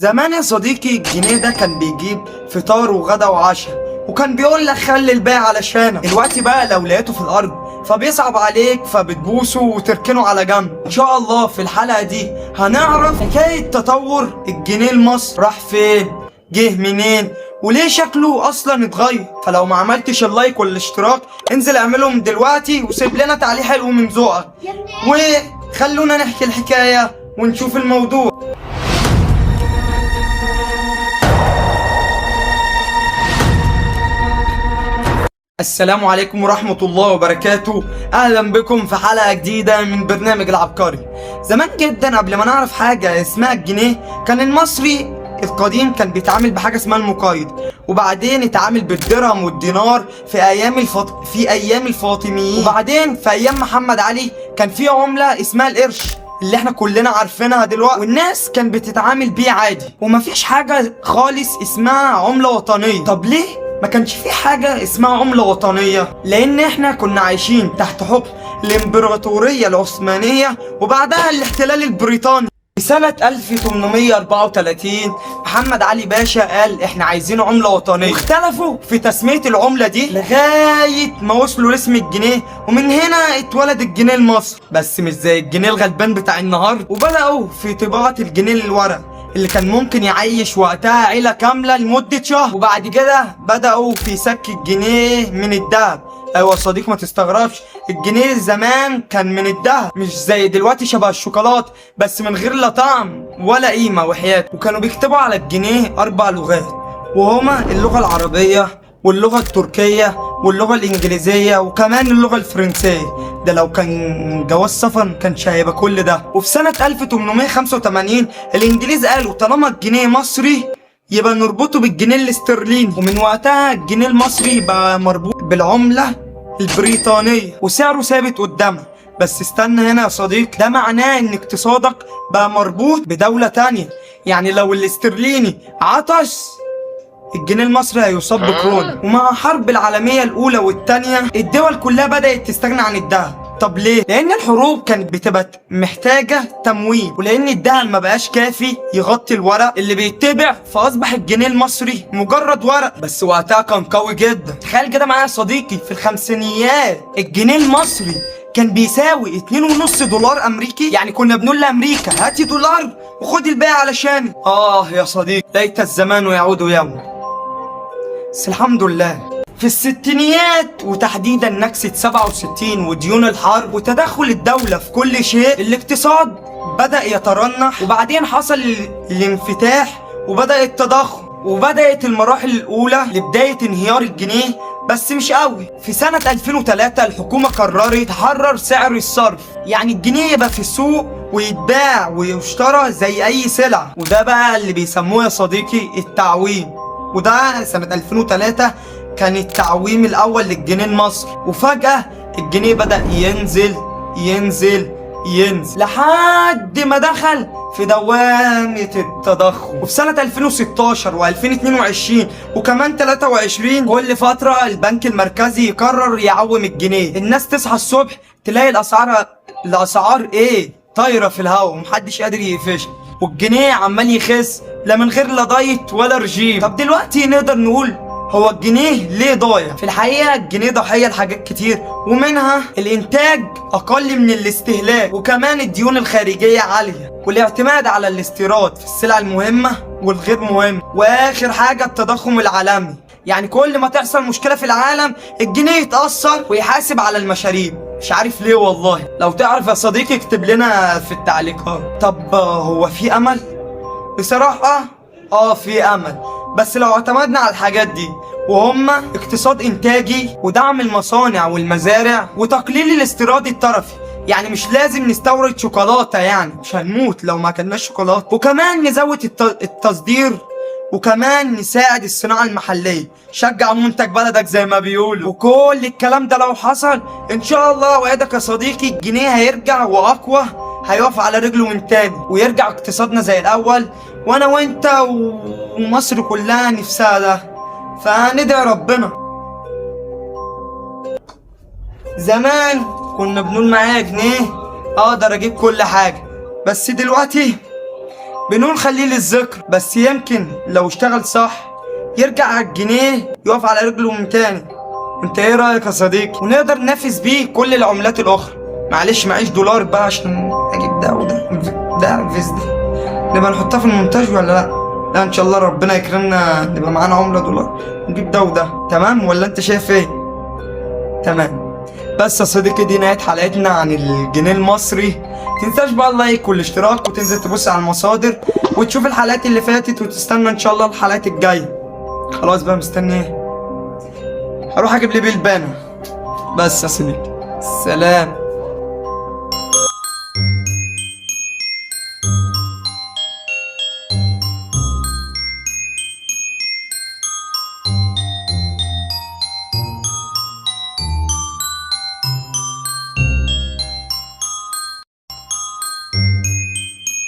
زمان يا صديقي الجنيه ده كان بيجيب فطار وغدا وعشاء، وكان بيقول لك خلي الباقي علشانك. دلوقتي بقى لو لقيته في الارض فبيصعب عليك فبتبوسه وتركنه على جنب. ان شاء الله في الحلقة دي هنعرف حكاية تطور الجنيه المصري، راح فين، جه منين، وليه شكله اصلا اتغير. فلو ما عملتش ال like والاشتراك انزل اعملهم دلوقتي، وسيب لنا تعليق حلو من ذوقك، وخلونا نحكي الحكاية ونشوف الموضوع. السلام عليكم ورحمة الله وبركاته، أهلا بكم في حلقة جديدة من برنامج العبقري. زمان جدا قبل ما نعرف حاجة اسمها الجنيه، كان المصري القديم كان بيتعامل بحاجة اسمها المقايض، وبعدين اتعامل بالدرهم والدينار في أيام الفاطميين، وبعدين في أيام محمد علي كان في عملة اسمها القرش اللي احنا كلنا عارفينها دلوقتي، والناس كان بتتعامل بيه عادي، ومفيش حاجة خالص اسمها عملة وطنية. طب ليه ما كانش في حاجة اسمها عملة وطنية؟ لأن احنا كنا عايشين تحت حكم الإمبراطورية العثمانية وبعدها الاحتلال البريطاني. في سنة 1834 محمد علي باشا قال احنا عايزين عملة وطنية، واختلفوا في تسمية العملة دي لغاية ما وصلوا لاسم الجنيه، ومن هنا اتولد الجنيه المصري، بس مش زي الجنيه الغلبان بتاع النهارده. وبدأوا في طباعة الجنيه الورق اللي كان ممكن يعيش وقتها عيلة كاملة لمدة شهر، وبعد كده بدأوا في سك الجنيه من الذهب. ايوه يا صديق ما تستغربش، الجنيه زمان كان من الذهب، مش زي دلوقتي شبه الشوكولاتة بس من غير لا طعم ولا قيمة وحياة. وكانوا بيكتبوا على الجنيه 4 لغات، وهما اللغة العربية واللغة التركية واللغة الإنجليزية وكمان اللغة الفرنسية. ده لو كان جواز سفر كانش هيبقى كل ده. وفي سنة 1885 الإنجليز قالوا طالما الجنيه مصري يبقى نربطه بالجنيه الاسترليني، ومن وقتها الجنيه المصري بقى مربوط بالعملة البريطانية وسعره ثابت قدامها. بس استنى هنا يا صديق، ده معناه ان اقتصادك بقى مربوط بدولة تانية، يعني لو الاسترليني عطش الجنيه المصري هيصاب بكورونا. ومع حرب العالمية الأولى والتانية الدول كلها بدأت تستغنى عن الذهب. طب ليه؟ لأن الحروب كانت بتبقى محتاجة تمويل، ولأن الذهب ما بقاش كافي يغطي الورق اللي بيتبع، فأصبح الجنيه المصري مجرد ورق، بس وقتها كان قوي جدا. تخيل كده معايا يا صديقي، في الخمسينيات الجنيه المصري كان بيساوي 2.5 دولار أمريكي، يعني كنا بنقول لأمريكا هاتي دولار وخدي الباقي علشاني. آه يا صديقي، ليت الزمان يعود يوما، بس الحمد لله. في الستينيات وتحديدا نكسة 67 وديون الحرب وتدخل الدولة في كل شيء، الاقتصاد بدأ يترنح، وبعدين حصل الانفتاح وبدأ التضخم، وبدأت المراحل الأولى لبداية انهيار الجنيه، بس مش قوي. في سنة 2003 الحكومة قررت تحرر سعر الصرف، يعني الجنيه يبقى في السوق ويتباع ويشترى زي أي سلعة، وده بقى اللي بيسموه يا صديقي التعويم. وده سنة 2003 كان التعويم الأول للجنيه المصري. وفجأة الجنيه بدأ ينزل ينزل ينزل لحد ما دخل في دوامة التضخم. وفي سنة 2016 و2022 وكمان 23 كل فترة البنك المركزي يقرر يعوم الجنيه. الناس تصحى الصبح تلاقي الأسعار ايه طايرة في الهواء ومحدش قادر يقفشها، والجنيه عمال يخس لا من غير لا دايت ولا رجيم. طب دلوقتي نقدر نقول هو الجنيه ليه ضايع؟ في الحقيقة الجنيه ضحية لحاجات كتير، ومنها الإنتاج أقل من الاستهلاك، وكمان الديون الخارجية عالية، والاعتماد على الاستيراد في السلع المهمة والغير مهمة، وآخر حاجة التضخم العالمي، يعني كل ما تحصل مشكلة في العالم الجنيه يتأثر ويحاسب على المشاريب. مش عارف ليه والله، لو تعرف يا صديقي اكتب لنا في التعليقات. طب هو في أمل؟ بصراحة في أمل، بس لو اعتمدنا على الحاجات دي، وهما اقتصاد انتاجي ودعم المصانع والمزارع وتقليل الاستيراد الطرفي، يعني مش لازم نستورد شوكولاتة، يعني مش هنموت لو ما اكلناش شوكولاتة، وكمان نزود التصدير، وكمان نساعد الصناعة المحلية، شجع منتج بلدك زي ما بيقولوا. وكل الكلام ده لو حصل ان شاء الله وعدك يا صديقي الجنيه هيرجع واقوى، هيقف على رجله من تاني، ويرجع اقتصادنا زي الاول، وانا وانت ومصر كلها نفسها ده، فندعي ربنا. زمان كنا بنقول معايا جنيه اقدر اجيب كل حاجة، بس دلوقتي بنقول خليه للذكر، بس يمكن لو اشتغل صح يرجع الجنيه يقف على رجله من تاني. انت ايه رأيك يا صديقي؟ ونقدر ننافس بيه كل العملات الاخرى. معلش معيش دولار بقى عشان اجيب ده وده ده فيز ده، نبقى نحطها في المونتاج ولا لا؟ لا ان شاء الله ربنا يكرمنا نبقى معانا عملة دولار نجيب ده وده، تمام ولا انت شايف ايه؟ تمام. بس يا صديقي دي نهاية حلقتنا عن الجنيه المصري. تنساش بقى ال like والاشتراك، وتنزل تبص على المصادر وتشوف الحلقات اللي فاتت، وتستنى ان شاء الله الحلقات الجاية. خلاص بقى مستني ايه؟ هروح اجيب لي بلبانة. بس يا صديقي، سلام.